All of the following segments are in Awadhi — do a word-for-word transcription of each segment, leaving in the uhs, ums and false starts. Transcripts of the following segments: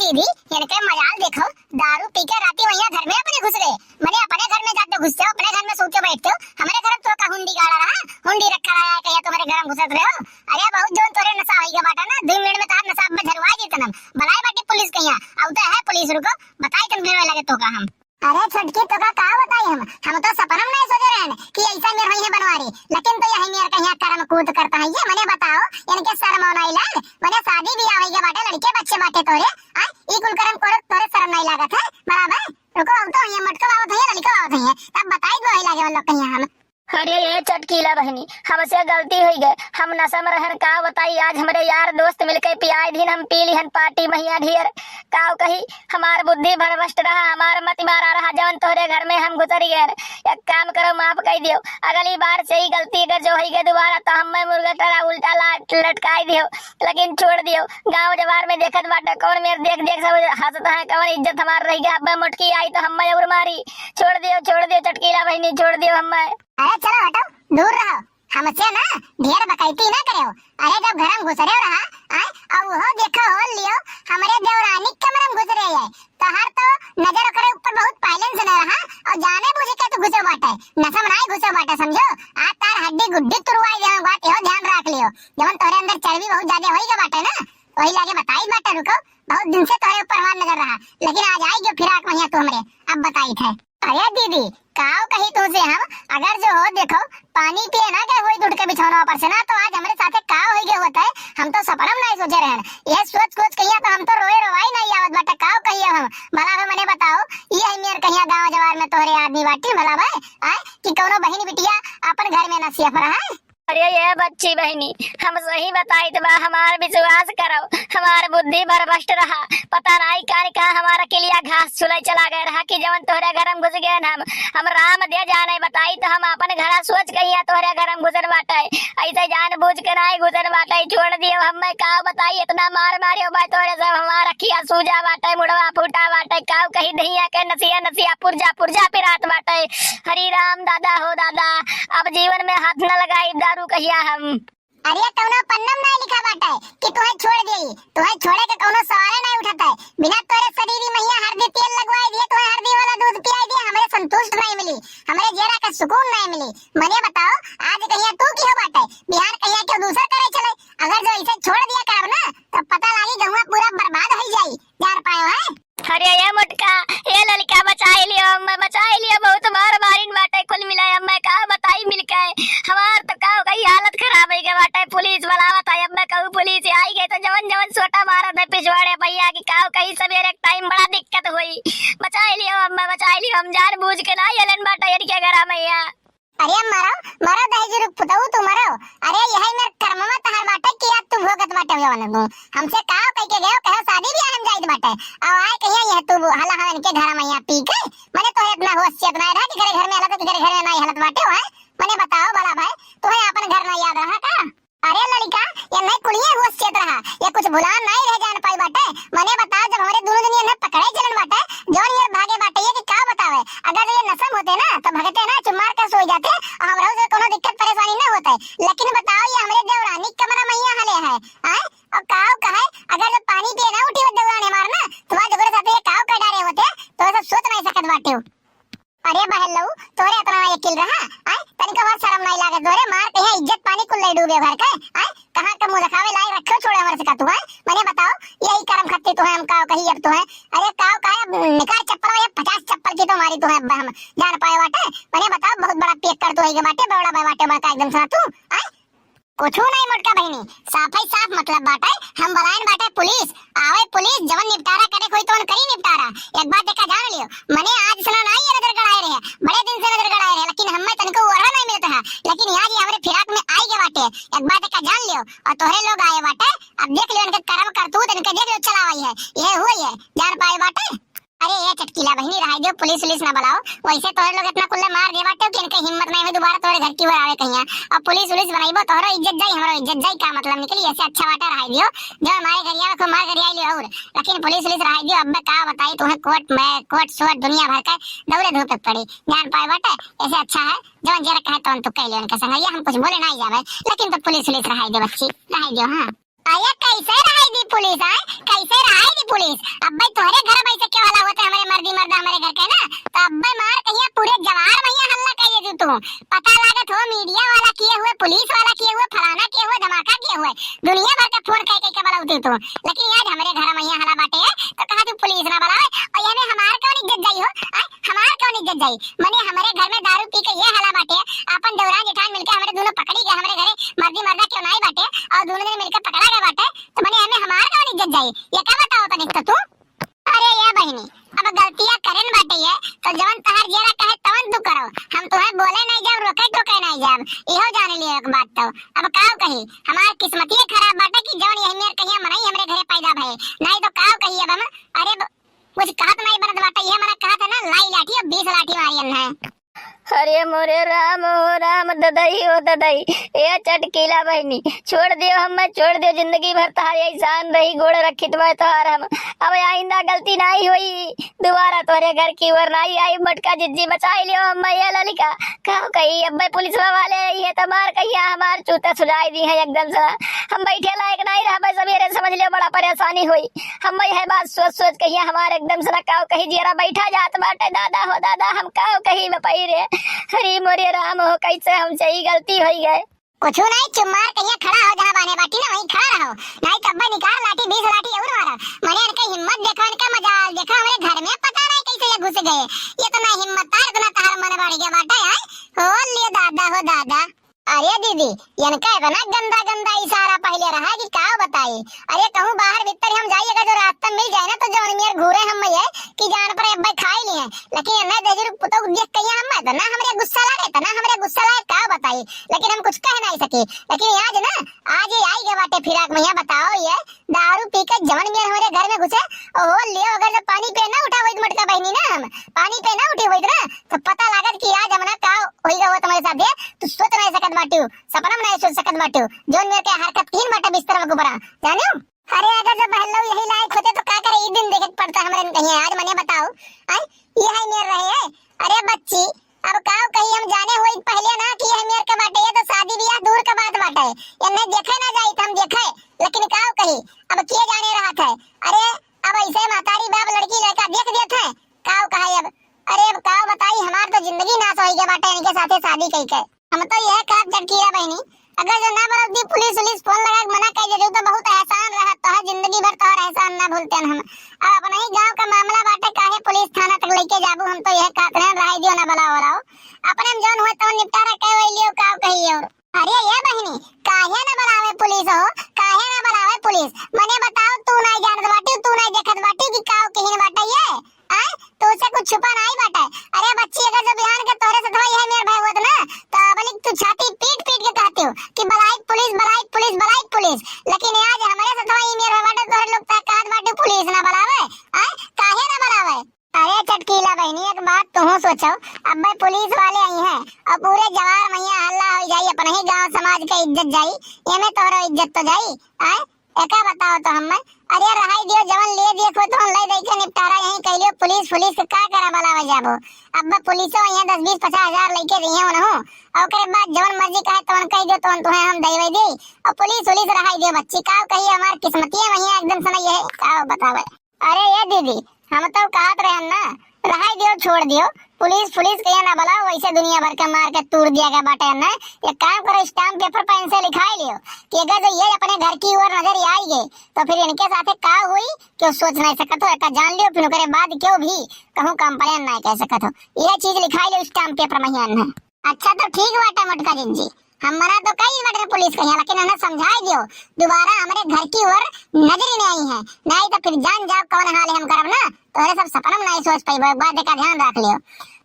दीदी, इनके मजाल देखो, दारू पी के राती वहियाँ घर में अपने घुस गए। मने अपने घर में जाते घुसते हो, अपने घर में सोते बैठते हो, हमरे घर में तो का हुंडी गाड़ा रहा, हुंडी रखा रहा है, कहिया तुम्हरे घर में घुसत रहे हो। अरे बहुत जोन तोरे नशा होइगा बाटा ना, दो मिनट में तार नशा अब झरवाई देतन हम। बुलाए बाटी पुलिस कहिया, अब तो है पुलिस, रुको, बताई तुम में लगे तो का हम। अरे छोटकी, तो का, का बताई हम, हम तो सपना में नहीं सोचे रहन कि ऐसा मेर होई है बनवारी, लेकिन तो यही मेर कहिया करम कूद करता है ये। मने बताओ, इनके शर्म नहीं लाग, मने शादी ब्याह होइगा बाटे, लड़के बच्चे बाटे तोरे, आ ई कुल करम करे तोरे शर्म नहीं लागत है? बराबर, रुको, अब तो ये मटको आवत है, लड़को आवत है, तब बताई दो ही लागे वालों कहिया हम। अरे ये चटकीला बहिनी, हमसे गलती होई गए, हम नशा में रहन, का बताई, आज हमरे यार दोस्त मिलके पियाई दिन हम पी लिहन पार्टी महिया ढेर। काव कही, हमार बुद्धि भ्रष्ट रहा, हमार मति मारा रहा, जवन तोहरे घर में हम घुसर गए। एक काम करो, माफ कर दियो, अगली बार से ही गलती अगर जो होई गए दोबारा तो हमें मुर्गा टरा उल्टा लाट लटकाई दियो, लेकिन छोड़ दियो। गांव जवार में देखत बाटे, कौन मेर देख देख सब हंसत है, कौन इज्जत हमार रह गया। अब मोटकी आई तो हमें और मारी। छोड़ दियो, छोड़ दियो चटकीला बहिनी, छोड़ दियो हमें। अरे चलो हटो, दूर रहो, हमसे ना ढेर बकैती ना करे हो। अरे जब घर में घुसरे रहा, आए, और वो देखो हो लियो, हमरे देवरानी के कमरे में घुसरे है, तोहार तो नजर ओकरे ऊपर बहुत पहले से न रहा, और जाने बुझे के तू घुसे बाटे, नशा में नाई घुसे बाटे, समझो। आज तार हड्डी गुड्डी तुरवाई देवे बाटे हो, ध्यान रख लियो। जवन तोहरे अंदर चर्बी बहुत ज्यादा होई गए बाटे ना, वही लागे बताई बाटे, रुको, बहुत दिन से तोहरे ऊपर हमार नजर रहा, लेकिन आज आई गयो फिराक महिया तू हमरे, अब बताई थे। अरे दीदी, काव कही तुमसे हम, अगर जो हो देखो, पानी पिए ना गए होई उठ के बिछौना पर से ना, तो आज हमरे साथे काव होई गए होत है, हम तो सपना में नहीं सोचे रहन। ये सोच सोच कहिया तो हम तो रोए रोवाई नहीं आवत बाटे, काव कही अब हम। भला हो मने बताओ, ये है मेर कहिया गांव जवार में तोहरे आदमी बाटी भला भाई, आए कि कौनो बहिन बिटिया अपन घर में ना सियफ रहा है? अरे ये बच्ची बहिनी, हम सही बताइत बा, हमार विश्वास करो, हमार बुद्धि भ्रष्ट रहा। पता नाई कान कहाँ हमारा किलिया घास छुलाई चला गए रहा कि जवन तोहरे घर में घुस गए हम। हम राम दे जाने बताई तो हम अपन घरा सोच कहिया तोहरे घर में घुसन बाटे। ऐसे जान बूझ के नाई घुसन बाटे, छोड़ दियो हमें। काव बताई इतना मार मारियो बा तोहरे सब, हमार अखिया सूजा बाटे, मुड़वा फूटा बाटे, काव कही दहिया के नसिया नसिया पुरजा पुरजा पिरात बाटे। हरी राम दादा हो दादा, अब जीवन में हाथ न लगाई दारू कहिया हम। अरे कौनो पन्नम नहीं लिखा बाटे कि तुहे छोड़ देई, तुहे छोड़े के कौनो सवाले नहीं उठत है। बिना तोरे शरीरी महिया हरदी तेल लगवाई दिए, तुहे हरदी वाला दूध पियाई दिए, हमरे संतुष्ट नहीं मिली, हमरे जेरा का सुकून नहीं मिली। मने बताओ, आज कहिया तू की हो बाटे, बिहान कहिया क्यों दूसर करे चले। अगर जो इसे छोड़ दिया करब ना, तो पता लागी गहुआ पूरा बर्बाद हो जाई। जान पायो है? अरे ये मोटका, ये लड़का बचाई लियो, मैं बचाई लियो, बहुत मार मारिन बाटे कुल मिला, अब मैं का बताई मिलके, हमार तो का कही हालत खराब हो गई बाटे, पुलिस बुलावत है, अब मैं कहूँ पुलिस आई गई तो जवन जवन सोटा मारत है पिछवाड़े भैया की का कही सवेरे टाइम बड़ा दिक्कत हुई, बचाई लियो, अब मैं बचाई लियो, हम जान बूझ के ना ये लेन बाटे इनके घर भैया। अरे मरो, मरो दहेजुरुक पुतऊ तू मरो। अरे यही मेर कर्मवा तहार बाटे कि आज तू भोगत बाटे जवन तू। हमसे काव कह के गयो, कहो शादी ब्याह हम जाइत बाटे। अब आए कहिया यह तू हला हवन के घर में यहाँ पी के। मने तोहे इतना होश चेतना रहा कि घरे घर में हलत, घरे घर में नहीं हलत बाटे हो, हैं? मने बताओ भला भाई, तोहे अपन घर ना याद रहा का? अरे लड़का, ये नहीं कुलिये होश चेत रहा, ये कुछ भुला नहीं रह जान पाई बाटे। मने बताओ, जब हमरे दोनों दिन ये न पकड़े चलन बाटे, जौन ये भागे बाटे, ये कि का बतावे, अगर ये नशम होते ना, तो भगते ना, चुप मार कर सोई जाते, और हमरो से कोनो दिक्कत परेशानी न होते। लेकिन बताओ, ये हमरे देवरानी कमरा मैया हले है, आय? और काव कहे, अगर जब पानी पिए ना उठी वो देवरानी हमार ना, तो आज ओकरे साथे ये काव कर डारे होते, तो ऐसा सोच नहीं सकत बाटे। अरे बहन लऊ, तोरे इतना यकीन रहा, आय? तनिको हर शर्म नहीं लागे तोरे, मार के यहाँ इज्जत पानी कुल ले डूबे भर के, आय? कहाँ का मुँह दिखावे लायक रखे छोड़े हमरे से का तू, आय? मने बताओ, यही करम खत्ती तू है, हम काव कही अब तू है? अरे काव का है, निकाल चप्पल, ये पचास चप्पल की तो मारी तू है, अब हम जान पाए बाटे। मने बताओ, बहुत बड़ा पियक्कड़ तू है के बाटे, बड़ा बड़ा बाटे, बड़ा एकदम सुना तू, आय? कुछू नहीं मोटका बहिनी, साफ ही साफ मतलब बाटे, हम बुलायन बाटे पुलिस, आवे पुलिस, जवन निपटारा करे कोई तो करी निपटारा। एक बात देखा जान लियो, मने आज सुना नहीं ये नजर गड़ाए रहे, बड़े दिन से नजर गड़ाए रहे, लेकिन हमें तनको ओरहा नहीं मिलत है, लेकिन आज ये हमरे फिराक में आई गए बाटे। एक बात देखा जान लियो, और तोहरे लोग आए बाटे, अब देख लियो इनके करम करतूत, इनके देख लियो चलावाई है, ये हुई है, जान पाए बाटे। अरे ये चटकीला बहिनी, रहाई दियो, पुलिस उलिस ना बुलाओ। वैसे तोहरे लोग इतना कुल्ले मार दे बाटे कि इनके हिम्मत नहीं हुई दोबारा तोहरे घर की ओर आवे कहिया। अब पुलिस उलिस बनाइबो, तोहरो इज्जत जाई, हमरो इज्जत जाई, का मतलब निकली? ऐसे अच्छा बाटे, रहाई दियो। जो हमारे घर आवे, खूब मार घर आई लियो और। लेकिन पुलिस उलिस रहाई दियो, अब मैं का बताई तुम्हें, कोर्ट में, कोर्ट सोर्ट दुनिया भर के दौड़े धूपे पड़ी। जान पाए बाटे, ऐसे अच्छा है, जवन जे कहे तवन तू कह ले उनके संग। ये हम कुछ बोले नहीं जावे, लेकिन तो पुलिस उलिस रहाई दे बच्ची, रहाई दियो, हाँ। अरे कैसे रहाई दी पुलिस, आय? कैसे रहाई दी पुलिस? अब्बे तोहरे घर में ऐसे क्यों हल्ला होत है हमरे मर्दी मर्दा हमरे घर के ना? तो अब्बे मार कहिया पूरे जवार में यहाँ हल्ला कहिए तू, तू। पता लागत हो मीडिया वाला किए हुए, पुलिस वाला किए हुए, फलाना किए हुए, धमाका किए हुए, दुनिया भर के फोन कह कह के बुलावती तू। लेकिन आज हमरे घर में यहाँ हल्ला बाटे है तो कहा तू पुलिस ना बुलावे और यानी हमार कौन इज्जत जाई हो? आय, हमार कौन इज्जत जाई? मने हमरे घर में दारू पी के ये हल्ला बाटे, अपन देवरान जेठान मिलके हमरे दोनों पकड़ी गए, हमरे घरे मर्दी मर्दा क्यों नाई बाटे और दोनों जने मिलके पकड़ा गए बाटे, तो मने हमें हमार कौन इज्जत जाई? ये का बताओ तनिक तो तू? अरे ये बहिनी, अब गलतियां करेन बाटे ये, तो जवन तहार जियरा कहे तवन तू करो। हम तुम्हें बोले नहीं जाब, रोके टोके नहीं जाब, इहो जान लियो एक बात तो। अब काव कही, हमार किस्मतिये खराब बाटे कि जवन यही मेर कहिया मनई हमरे घरे पैदा भए, नहीं तो काव कही अब हम। अरे ब-, कुछ कहत नहीं बनत बाटे, ये मना कहत है ना, लाई लाठी अब बीस लाठी मारियन है। अरे मोरे राम हो राम, ददई हो ददई, ए चटकीला बहिनी, छोड़ दियो हमें, छोड़ दियो, जिंदगी भर तहार एहसान रही, गोड़ रखित मैं तोहार हम। अब आइंदा गलती नाई होई, दोबारा तोरे घर की ओर नाई आई, मोटका जिज्जी बचाई लियो हमें, ये ललिका। का कही, अब्बे पुलिसवा वाले आई है तो मार कहिया हमार चूता सुझाई दी है एकदम से। हम बैठे लायक नाई रहबे, सवेरे समझ लियो बड़ा परेशानी होई। हम वही है बात सोच सोच कहिया हमार एकदम से ना काव कही जियरा बैठा जात बाटे। दादा हो दादा, हम काव कही बपाई रे। हरी मोरे राम हो, कैसे हमसे ई गलती होई गए। कुछ नहीं, चुप मार कहिया खड़ा हो, जहाँ बाने बाटी ना वहीं खड़ा रहो, नहीं तब्बे निकाल लाठी, बीस लाठी और मारा। मने इनके हिम्मत देखो, इनका मजाल देखो, हमरे घर में पता नहीं कैसे ये घुस गए। ये तो ना हिम्मत तार, इतना तार मन बढ़ गया बाटे है। हो लियो दादा हो दादा। अरे दीदी, इनका इतना गंदा गंदा इशारा पहले रहा कि का बताई। अरे कहूँ बाहर भीतर हम जाई, अगर जो रास्ता मिल जाए ना तो जवन मेर घूरे हम ये कि जान पर अब्बे खाई लिए। लेकिन इन्हें देजुर पुतोह देख के हम इतना हमरे गुस्सा लागे, इतना हमरे गुस्सा लागे का बताई। लेकिन हम कुछ कह नहीं सके। लेकिन आज ना, आज ये आई गए बाटे फिराक में, यहाँ बताओ ये दारू पी के जवन मेर हमरे घर में घुसे, ओहो लियो अगर जो पानी पे ना उठा हुई मोटका बहिनी ना, हम पानी पे ना उठी हुई ना तो पता लागत कि आज हमना का होई गवा तुम्हारे साथ है। तू सोच नहीं सकत बाटियो, सपना में नहीं सोच सकत बाटियो। जौन मेरे के हरकत कीन बाटे बिस्तर में गुबरा, जानियो? अरे अगर जब बहन लोग यही लायक होते तो का करे, ई दिन देखे के पड़ता हमरे कहीं। आज मने बताओ, आई ये है मेरे रहे है। अरे बच्ची, अब काव कही, हम जाने होई पहले ना कि यह मेरे के बाटे, ये तो शादी ब्याह दूर का बात बाटे, ये नहीं देखे ना जाई तो हम देखे, लेकिन काव कही, अब किए जाने रहा था। अरे अब ऐसे महतारी बाप लड़की लड़का देख देत है, काव कहा अब। अरे अब काव बताई, हमार तो जिंदगी नाश होई गया बाटे इनके साथे शादी कई के। हम तो यह कहब चटकीला बहिनी, अगर जो ना बरत दी पुलिस उलिस फोन लगा के मना कर दे तो बहुत एहसान रहा, तोहर जिंदगी भर तोहर एहसान ना भूलते हम। अब अपने ही गांव का मामला बाटे, काहे पुलिस थाना तक लेके जाबू, हम तो यह कहत रहे रहाई दियो ना बुलाओ बुलाओ, अपने में जौन हुए तो निपटारा कह वही लियो काव कही और। अरे ये बहिनी, काहे ना बुलावे पुलिस हो, काहे ना बुलावे पुलिस? मने बताओ, तू नहीं जानत बाटियो, तू नहीं देखत बाटियो कि काव कहीन बाटे ये? आय, तू से कुछ छुपा नहीं बाटे। अरे बच्ची, अगर जो बिहान के तोरे से धोई है मेर भाई होत ना, तो अबलिक तू छाती पीट पीट के कहती हो कि बलाइक पुलिस, बलाइक पुलिस, बलाइक पुलिस। लेकिन आज हमारे से धोई मेर भाई बाटे, तोरे लोग तक कहत बाटे पुलिस ना बुलावे। आय, काहे ना बुलावे? अरे चटकीला बहिनी, एक बात तुहू सोचो, अब भाई पुलिस वाले आई हैं और पूरे जवार में यहाँ हल्ला हो जाई, अपने ही गांव समाज के इज्जत जाई, ये में तोहरा इज्जत तो जाई। आय, एका बताओ तो हमें। अरे रहाई दियो, जवन ले दिए को तवन ले दे के निपटारा यहीं कह लियो। पुलिस, पुलिस के का करा बुलावे जाबो? अब पुलिसो यहाँ दस बीस पचास हजार लेके रही है उन्हों, और ओकरे बाद जवन मर्जी कहे तवन कह दियो, तवन तुम्हें हम देवे दी। और पुलिस, पुलिस रहाई दियो बच्ची, का कही हमार किस्मतिये वहीं एकदम से नहीं है, का बतावे। अरे ये दीदी, हम तो कहत रहन ना, रहाई दियो, छोड़ दियो, पुलिस, पुलिस के ना बुलाओ, वैसे दुनिया भर के मार के तूर दिया गया बाटे ना। एक काम करो, स्टाम्प पेपर पेन से लिखाई लियो कि अगर जो ये अपने घर की ओर नजर आई गए, तो फिर इनके साथे का हुई, क्यों सोच नहीं सकत हो, एका जान लियो, फिर ओकरे बाद क्यों भी कहूँ कंप्लेन नहीं कह सकत हो। यह चीज लिखाई लियो स्टाम्प पेपर में ही अन्ना। अच्छा तो ठीक बाटे मोटका जिज्जी, हमरा तो कई बार पुलिस कहिया, लेकिन उन्हें समझाई दियो, दोबारा हमरे घर की ओर नजर ही नहीं आई है, नहीं तो फिर जान जाओ कौन हाल हम करब ना, तोहरे सब सपना में नहीं सोच पाइबो, एक बात का ध्यान रख लियो।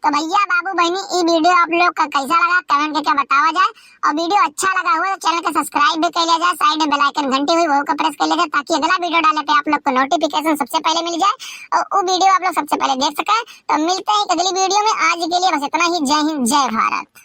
तो भैया बाबू बहनी, ई वीडियो आप लोग का कैसा लगा कमेंट करके बतावा जाए, और वीडियो अच्छा लगा हुआ तो चैनल को सब्सक्राइब भी कर लिया जाए, साइड में बेल आइकन घंटी हुई वो को प्रेस कर लिया जाए, ताकि अगला वीडियो डाले पे आप लोग को नोटिफिकेशन सबसे पहले मिल जाए और वो वीडियो आप लोग सबसे पहले देख सकें। तो मिलते हैं एक अगली वीडियो में, आज के लिए बस इतना ही। जय हिंद, जय भारत।